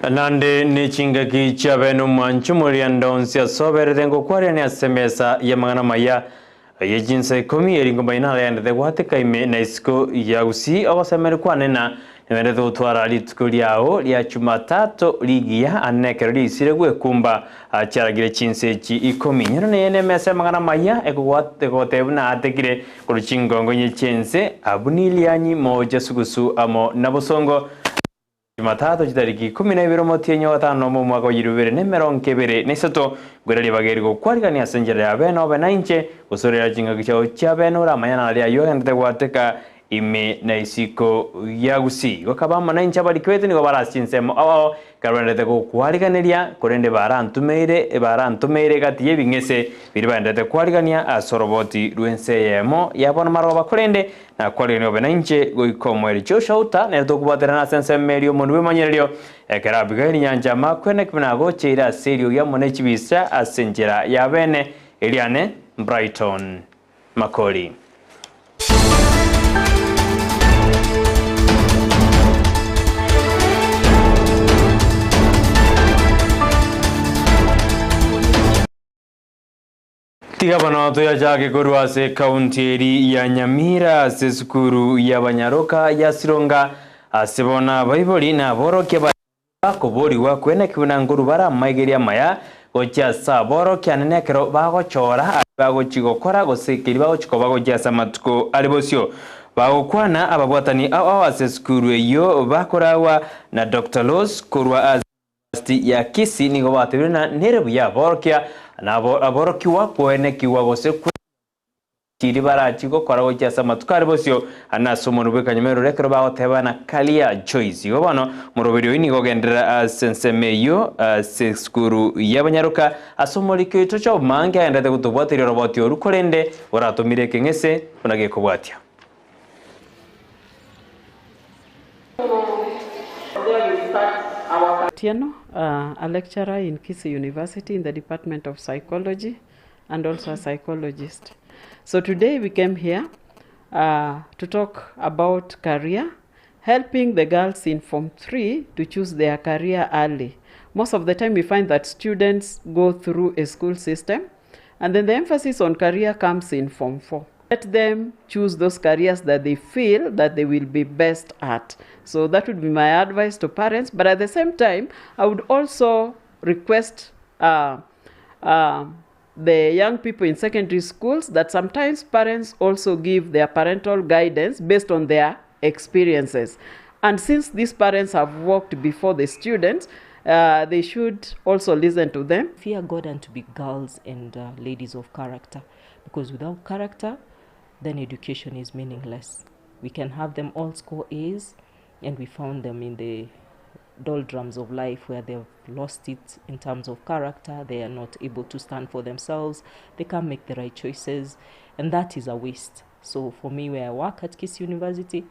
Naende nechingaki chiabe nomwancho morianda onsi asoberete ngokwarerania ase emesa y'amang'ana amaya ye chinsa ikomi, eri ngoma inagendete gwateka ime na isiko ya gusii ogosemeria kwane na nigendete gotwara rituko riao ria Chumatato rigiya ane ekero riisire gwekumba chiaragire chinsa echi ikomi. Nyoro neye nemesa y'amang'ana amaya egotebia buna atekire korwa chingongo inye chi'ense, abwo n'Ilianyi, moocha, sugusu amo na bosongo. Chumatato chitariki 12 omotienyi o gatano nomo omwaka o 2023, nkoira ribaga eri gokwarigania ase enchera ya bene obe nainche, gose orere chingaki chiao chia bene oramanye naria ayio agenderete gwateka ime na isiko ya Gusii. Gokaba amo nainche abariki baito nigo bare ase chinsemo ao ao, ekero bagenderete gokwariganeria, korende barantumeire barantomeire egati y'ebing'ese biria bagenderete kwarigania ase oroboti rw'ense eyemo ya bono maroba, korende Nakwarire obe nainche goika omoerio. Joshua Uta nere tokobwaterana ase ensemo eria omonwa bw'emanyererio, ekero Abigaili nyancha amakwene buna agocheire ase eriogi amo ne chibisa ase enchera ya bene, Eliane Brighton Makori. Tiga bono toyachake korwa ase ekaunti eri ya Nyamira ase esukuru y'abanyaroka ya Sironga ase bono abaibori na aborokia baye bakoborigwa kweneki buna nkorwa bare amaigerio amaya gochia ase aborokia anene ekero bagochora aria bagochia gokora gose keria bagochia koba gochia ase amatuko are bosio. Bagokwana ababwatani ao ao ase esukuru eyio bakoragwa na Doctor Rose korwa ase University ya Kisii nigo batebire ng'a nere buya aborokia na aborokigwa koenekigwa gose chiria barachie gokora gochia ase amatuko are bosio ande ase omonwa bw'ekanyama eroro ekero bagotebana career choice. Igo bono omoroberi oyio nigo ogenderera ase ensemo eyio ase esukuru y'abanyaroka ase omoriki oito Job Mange agenderete gotobwateria oroboti oru korende oratomire ekeng'ese buna gekobwatia. Otieno, a lecturer in Kisii University in the Department of Psychology and also a psychologist. So today we came here uh, to talk about career, helping the girls in Form 3 to choose their career early. Most of the time we find that students go through a school system and then the emphasis on career comes in Form 4. Let them choose those careers that they feel that they will be best at. So that would be my advice to parents. But at the same time, I would also request uh, uh, the young people in secondary schools that sometimes parents also give their parental guidance based on their experiences. And since these parents have worked before the students, uh, they should also listen to them. Fear God and to be girls and uh, ladies of character because without character, then education is meaningless. We can have them all score A's, and we found them in the doldrums of life where they've lost it in terms of character, they are not able to stand for themselves, they can't make the right choices, and that is a waste. So for me, where I work at Kisii University,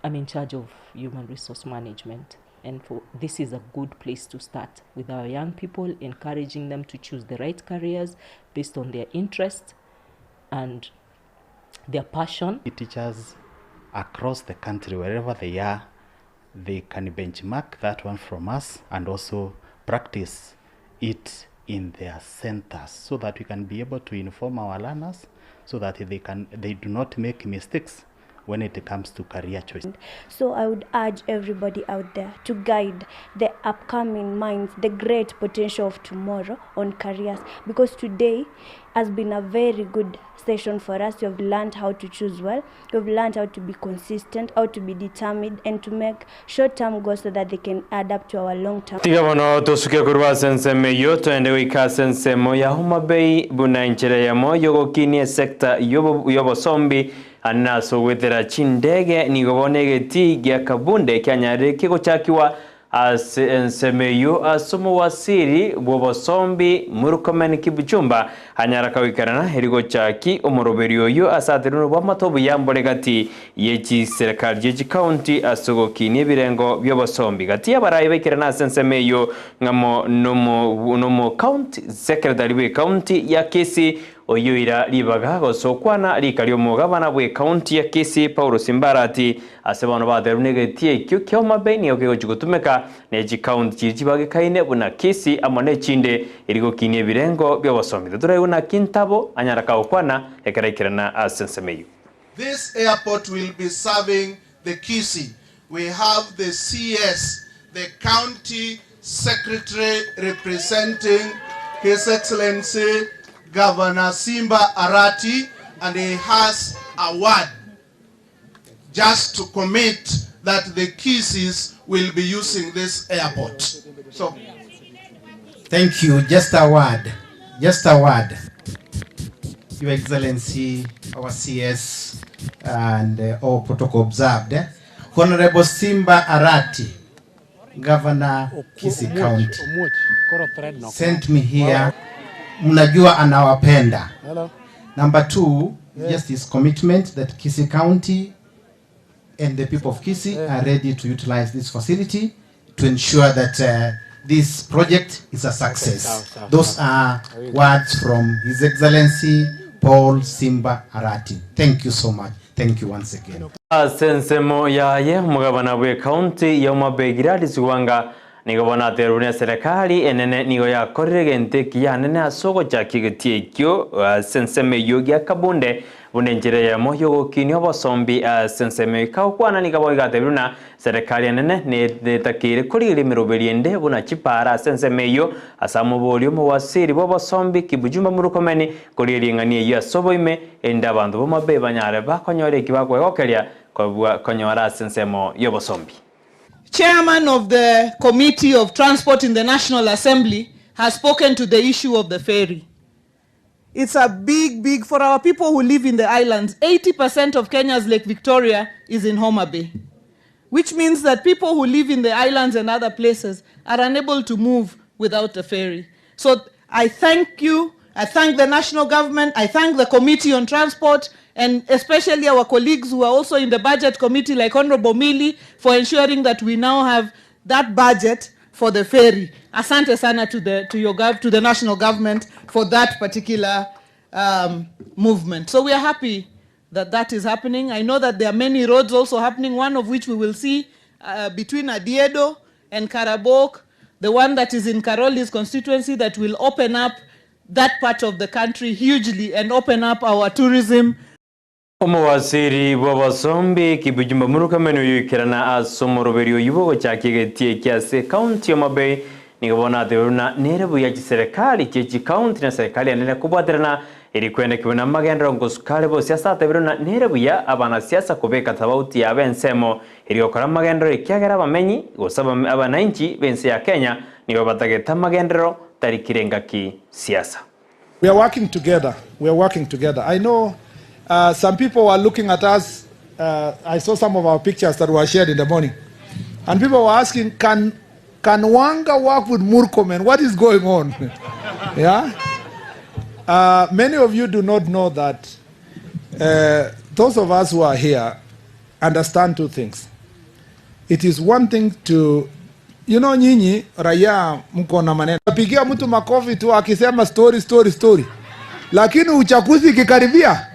I'm in charge of human resource management. And for this is a good place to start with our young people, encouraging them to choose the right careers based on their interest and their passion. Teachers across the country, wherever they are, they can benchmark that one from us and also practice it in their centers so that we can be able to inform our learners so that they can they do not make mistakes when it comes to career choice. So I would urge everybody out there to guide the upcoming minds, the great potential of tomorrow on careers, because today has been a very good session for us. We have learned how to choose well, we've learned how to be consistent, how to be determined, and to make short-term goals so that they can add up to our long-term. Tiga bono tosuke korwa ase ensemo eyio toende goika ase ensemo ya Homa Bay buna enchera eyemo yogokinia esector y'obosombi ande ase ogoetera chindege nigo bono egetii gia Kabunde kianyarire kegochakigwa Ase ensemo eyio ase omowasiri bw'obosombi Murkomen Kipchumba anyara kagoikerana eri gochaki omoroberio oyio ase aterwe nobwamate obuya mbore gati ye chiserekari chie chikaunti ase ogokinia ebirengo bi'obosombi gati y'abarai baikerana ase ensemo eyio ng'amo nomo county secretary bw'ekaunti ya Kisii. Oyio oira ribaga gose okwana rika ri'omogabana bw'ecounty ya Kisii Paul Simbarati ase bono baterwe negetii ekio kia Homa Bay nigo kegochia gotumeka ne chicounty chiria chibagekaine buna Kisii amo nechinde eri gokinia ebirengo bi'obosomi. Totoraigwe naki Ntabo anyara kagokwana ekero aikerana ase ensemo eyio. This airport will be serving the Kisii. We have the CS, the county secretary representing His Excellency Governor Simba Arati, and he has a word just to commit that the Kisiis will be using this airport. So Thank you. Just a word. Just a word. Your Excellency, our CS, and all protocol observed. Eh? Honorable Simba Arati, Governor Kisii County, sent me here. Mnajua anawapenda. Number two, just his commitment that Kisii County and the people of Kisii are ready to utilize this facility to ensure that this project is a success. Those are words from His Excellency Paul Simba Arati. Thank you so much. Thank you once again. Ase ensemo yaye, omogabana bw'ecounty ya Homa Bay Gladys Wanga nigo bono aterwe buna eserekari enene nigo yakorire egento ekiya anene ase ogochakia egetii ekio ase ensemo eyio gia Kabunde buna enchera eyemo y'ogokinia obosombi ase ensemo eyio. Kagokwana nigo boigo atebirie buna Serikali enene netakeire korigereria emeroberi ende buna chipaara ase ensemo eyio, ase amoborio omowasiri bw'obosombi Kipchumba Murkomen korigereria eng'ani eyio ase oboime, erinde abanto b'omabe banyare bakonyora eki bakwegokeria kobua konyora ase ensemo y'obosombi. Chairman of the Committee of Transport in the National Assembly has spoken to the issue of the ferry. It's a big, big, for our people who live in the islands, 80% of Kenya's Lake Victoria is in Homa Bay, which means that people who live in the islands and other places are unable to move without the ferry. So I thank you, I thank the national government, I thank the Committee on Transport, and especially our colleagues who are also in the budget committee, like Honorable Mili, for ensuring that we now have that budget for the ferry. Asante sana to the, to your gov, to the national government for that particular movement. So we are happy that that is happening. I know that there are many roads also happening, one of which we will see between Adiedo and Karabok, the one that is in Karoli's constituency that will open up that part of the country hugely and open up our tourism. Omowaziri bw'obosombi Kipchumba Murkomen oyoikerana ase omoroberi oyio bw'ogochakia egetii eke ase ekaunti ya Homa Bay nigo bono atebirie buna nere buya chiserekari chie chikaunti na serikali enene kobwaterana eri kwendekiwa na amagenderero ngosukare bosiasa atebirie buna nere buya abanasiasa kobeka tofauti yabo ensemo eri gokora amagenderero ekiagera abamenyi gose abananchi b'ense ya Kenya nigo batagete amagenderero tari kire engaki siasa. We are working together. We are working together. I know some people were looking at us. I saw some of our pictures that were shared in the morning. And people were asking, can Wanga work with Murkomen? What is going on? Yeah? Many of you do not know that those of us who are here understand two things. It is one thing to, you know, nyinyi, raia mko na maneno. Pigia mtu makofi tu akisema story, story, story. Lakini uchaguzi ikikaribia,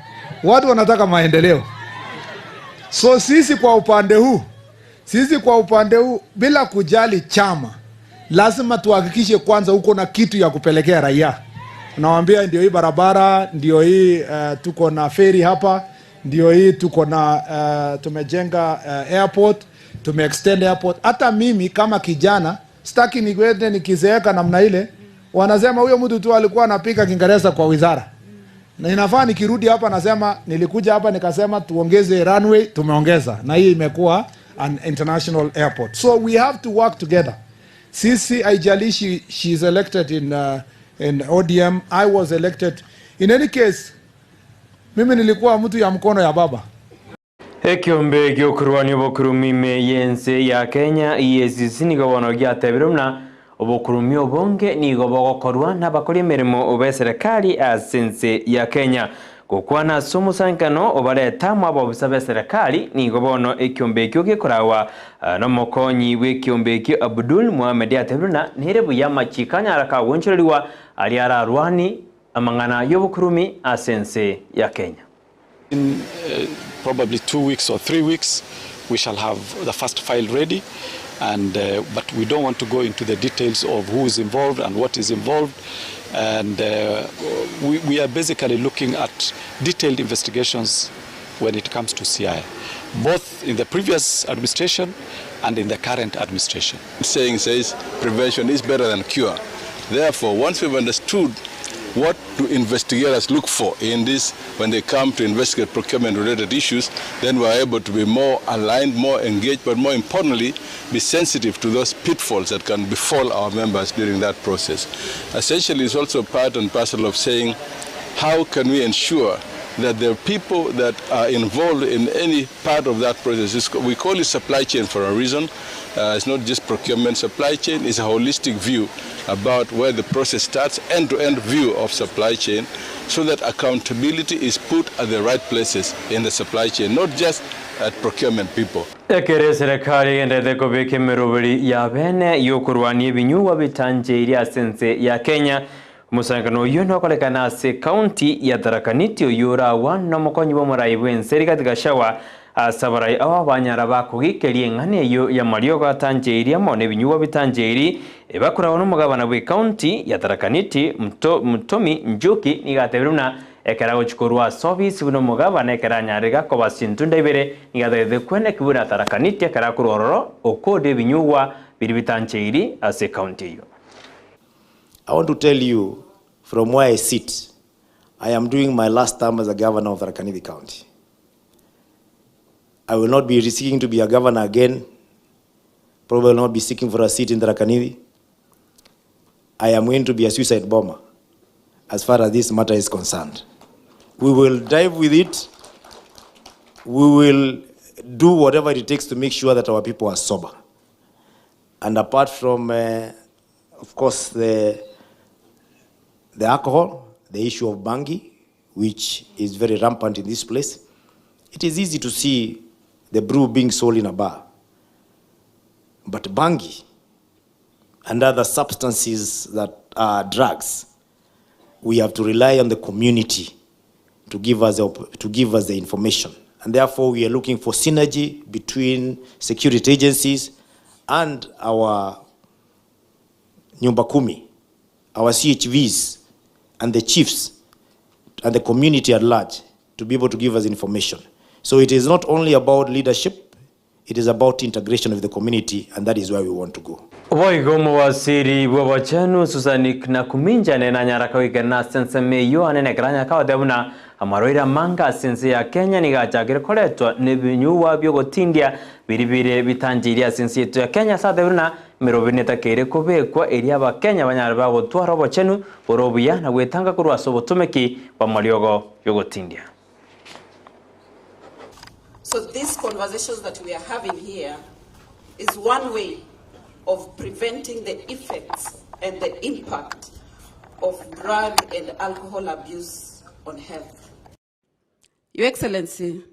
watu wanataka maendeleo. So sisi kwa upande huu bila kujali chama, lazima tuhakikishe kwanza uko na kitu ya kupelekea raia. Nawaambia ndio hii barabara, ndio hii tuko na feri hapa, ndio hii tuko na tumejenga airport, tumeextend airport. Hata mimi kama kijana sitaki niende nikizeeka namna ile, wanasema huyo mtu tu alikuwa anapika Kiingereza kwa wizara. Na inafaa nikirudi hapa nasema nilikuja hapa nikasema tuongeze runway, tumeongeza. Na hii imekuwa an international airport. So we have to work together. Sisi haijalishi she is elected in ODM, I was elected. In any case, mimi nilikuwa mtu ya mkono ya baba. Ekiombe giokurwania obokurumi ime y'ense ya Kenya EACC nigo bono giatebire buna obokurumi obonge nigo bogokorwa n'abakora emeremo be serikali ase ense ya Kenya. Gokwana ase omosankano obareta amo abobisa be serikali nigo bono ekiombe ekio gekorawa n'omokonyi bw'ekiombe ekio Abdul Mohamed atebire buna nere buya amachiko anyara kagwenchereriwa aria ararwani amang'ana y'obokurumi ase ense ya Kenya. In probably 2 weeks or 3 weeks, we shall have the first file ready. And, but we don't want to go into the details of who is involved and what is involved. And we are basically looking at detailed investigations when it comes to Siaya, both in the previous administration and in the current administration. Saying says prevention is better than cure. Therefore, once we've understood what do investigators look for in this when they come to investigate procurement related issues, then we're able to be more aligned, more engaged, but more importantly, be sensitive to those pitfalls that can befall our members during that process. Essentially, it's also part and parcel of saying, how can we ensure that the people that are involved in any part of that process, we call it supply chain for a reason. It's not just procurement. Supply chain is a holistic view about where the process starts, end-to-end view of supply chain, so that accountability is put at the right places in the supply chain, not just at procurement people. Ekere serikali igendete kobeka emeroberi ya bene yokorwania ebinyugwa bitancheirie ase ense ya Kenya. Omosankano oyo nokorekana ase county ya Tharaka Nithi oyo orawa nomokonyi bwa omorai bwa ense Rigathi Gachagua ase abarai abo abanyara bakogikeria eng'ana eyo ya mariogo atancheirie amo na ebinyugwa bitancheiri ebakoragwa nomogabana bwa county ya Tharaka Nithi Muthomi Njuki nigatebire buna ekera gochikorwa ase obisi buna omogabana ekera anyarire gakoba ntunda ibere nigatagete kweneki buna Tharaka Nithi ekera akorwa ororo okode ebinyugwa biri bitancheiri ase county eyo. I want to tell you from where I sit, I am doing my last term as a governor of Tharaka Nithi County. I will not be seeking to be a governor again, probably will not be seeking for a seat in Tharaka Nithi. I am going to be a suicide bomber as far as this matter is concerned. We will dive with it. We will do whatever it takes to make sure that our people are sober. And apart from, of course, the alcohol, the issue of bangi, which is very rampant in this place, it is easy to see the brew being sold in a bar. But bangi and other substances that are drugs, we have to rely on the community to give us the information. And therefore, we are looking for synergy between security agencies and our Nyumba Kumi, our CHVs, and the chiefs, and the community at large to be able to give us information. So it is not only about leadership, it is about integration of the community, and that is where we want to go. Boigo omowasiri bwa abachenu Susan Nakhumicha nene kawikana ase ensemo eywo anene ekero kawate buna amarwaire amanga ase ense ya Kenya nigachakire koretwa na ebinyugwa biogotindia biri bire bitancheirie ase ense yetu ya Kenya ase atebire buna emeroberi netakeire kobekwa eria abakenya banyare bagotwara obochenu bore obuya na gwetanga korwa ase obotomeki bwa mariogo yogotindia. So these conversations that we are having here is one way of preventing the effects and the impact of drug and alcohol abuse on health. Your Excellency,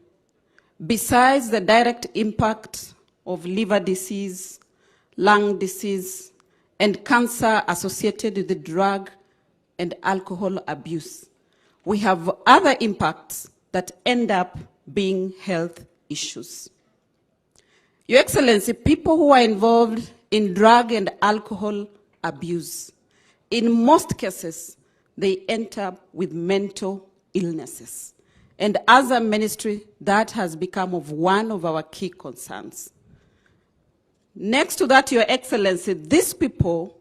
besides the direct impact of liver disease, lung disease, and cancer associated with the drug and alcohol abuse, we have other impacts that end up being health issues. Your Excellency, people who are involved in drug and alcohol abuse, in most cases, they end up with mental illnesses. And as a ministry, that has become of one of our key concerns. Next to that, Your Excellency, these people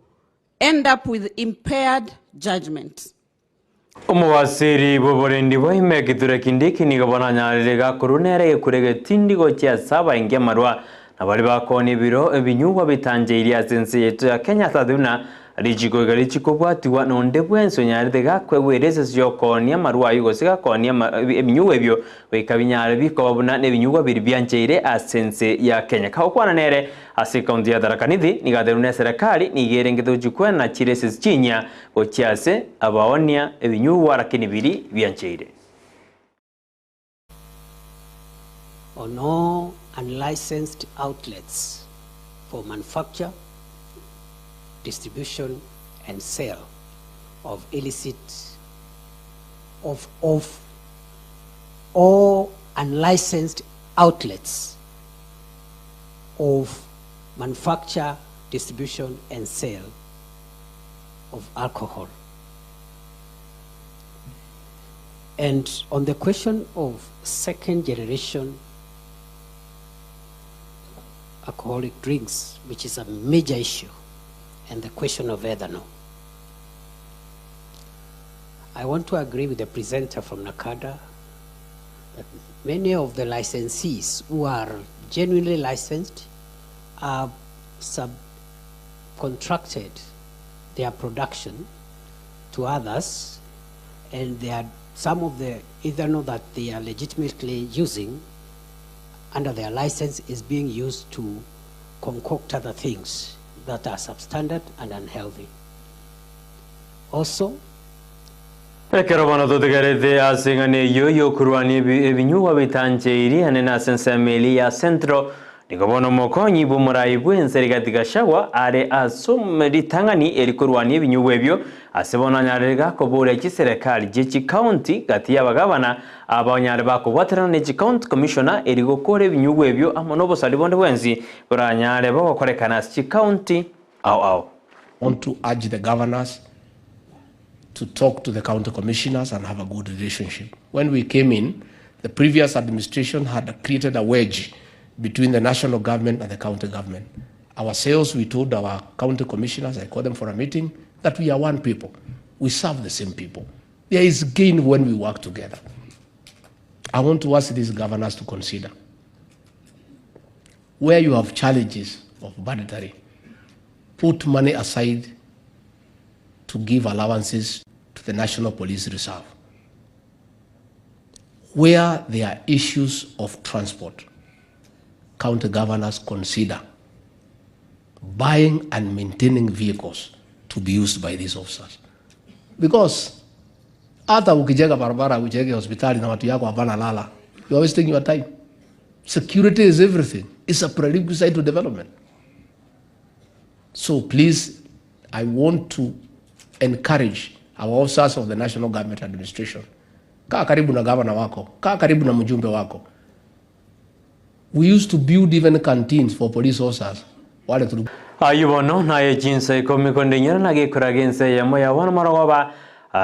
end up with impaired judgment. Omowasiri bw'oborendi bwa ime Kithure Kindiki nigo bonanyarire gakorwa nere gekure getindi gochia ase abaingi amarwa na bari bakona ebiro ebinyugwa bitancheirie ase ense yetu ya Kenya ase buna richiko iga richikobwatiwa nonde bwensi onyarete gakwegwera esese yokonia amarwa ayo gose gakonia ebinyugwa ebio goika binyare bikoba buna na ebinyugwa biri biancheire ase ense ya Kenya. Kagokwana nere ase ekaunti ya Tharaka Nithi nigaterwa na eserekari nigo erengete gochikwena chire esese chinya gochia ase abaonia ebinyugwa lakini biri biancheire. On all unlicensed outlets for manufacture, distribution, and sale of illicit of, of all unlicensed outlets of manufacture, distribution, and sale of alcohol. And on the question of second generation alcoholic drinks, which is a major issue, and the question of ethanol. I want to agree with the presenter from NACADA that many of the licensees who are genuinely licensed are subcontracted their production to others, and they are, some of the ethanol that they are legitimately using under their license is being used to concoct other things that are substandard and unhealthy. Also, Ekero bono totegerete ase eng'ana eyio y'okorwania ebinyugwa bitancheiri ane nase ensemo eria ya Central, nigo bono omokonyi bw'omorai bw'ense Rigathi Gachagua are ase ritang'ani eri korwania ebinyugwa ebio ase bono anyarire gakoboria chiserekari chie chicounty gati y'abagabana abanyare bakobwaterana ne chicounty commissioner eri gokora ebinyugwa ebio amo nobosari bonde bwensi boranyare bogokorekana ase chicounty ao ao. Want to urge the governors to talk to the county commissioners and have a good relationship. When we came in, the previous administration had created a wedge between the national government and the county government. Ourselves, we told our county commissioners, I called them for a meeting, that we are one people. We serve the same people. There is gain when we work together. I want to ask these governors to consider where you have challenges of budgetary, put money aside to give allowances to the National Police Reserve. Where there are issues of transport, county governors consider buying and maintaining vehicles to be used by these officers. Because hata ukijenga barabara, ujenge hospitali na watu yako hapana lala, you are wasting your time. Security is everything. It's a prerequisite to development. So please, I want to encourage our officers of the National Government Administration. Kaa karibu na gavana wako, kaa karibu na mjumbe wako. We used to build even canteens for police officers. Wale tulu Ayio bono naye chinsa ikomi konde nyora nagekora gense eyemo ya bono marogoba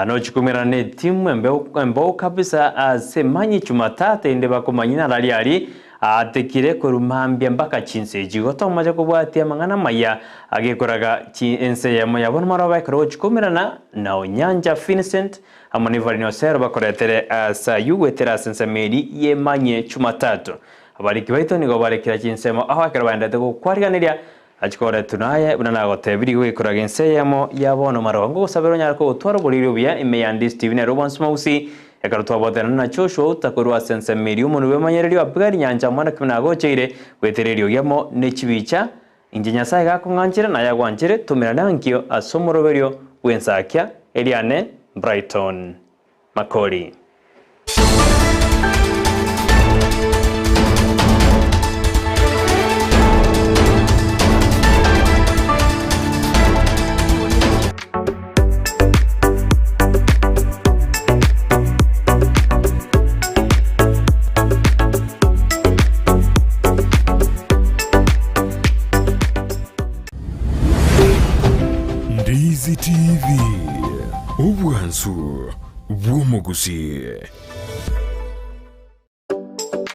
nochikumerana ne timu embou kabisa ase manyi Jumatatu ende bakomanyia narari ari atekire korwa mambia mpaka chinsa echi igo tomache kobwatia amang'ana amaya agekoraga ense eyemo ya bono marogoba ekero gochikumerana na Onyanja Vincent amo na Evelyn Osero bakoretere ase ayio goetera ase ensemo eri y'emanye Jumatatu. Abariki baito nigo bare kera chinsemo ao ekero baendete gokwariganeria achie koretwa naye buna nagotebirie goikoraga ense eyemo ya bono marogo. Ngogosabera onyare kogotwara oboriri obuya ime ya Ndisi TV nere obwansu mogusi ekero twabwaterana na Joshua Outa korwa ase ensemo eria omonwe bw'emanyererio Abigari Nyancha omwana Kimina agocheire goetera eriogi amo ne chibicha. Inche Nyasae gakong'anchera naye agwanchere tomerane ankio ase omoroberio bw'ensakia eriane Brighton Makori. Ndizi TV, obwansu bw'omogusii.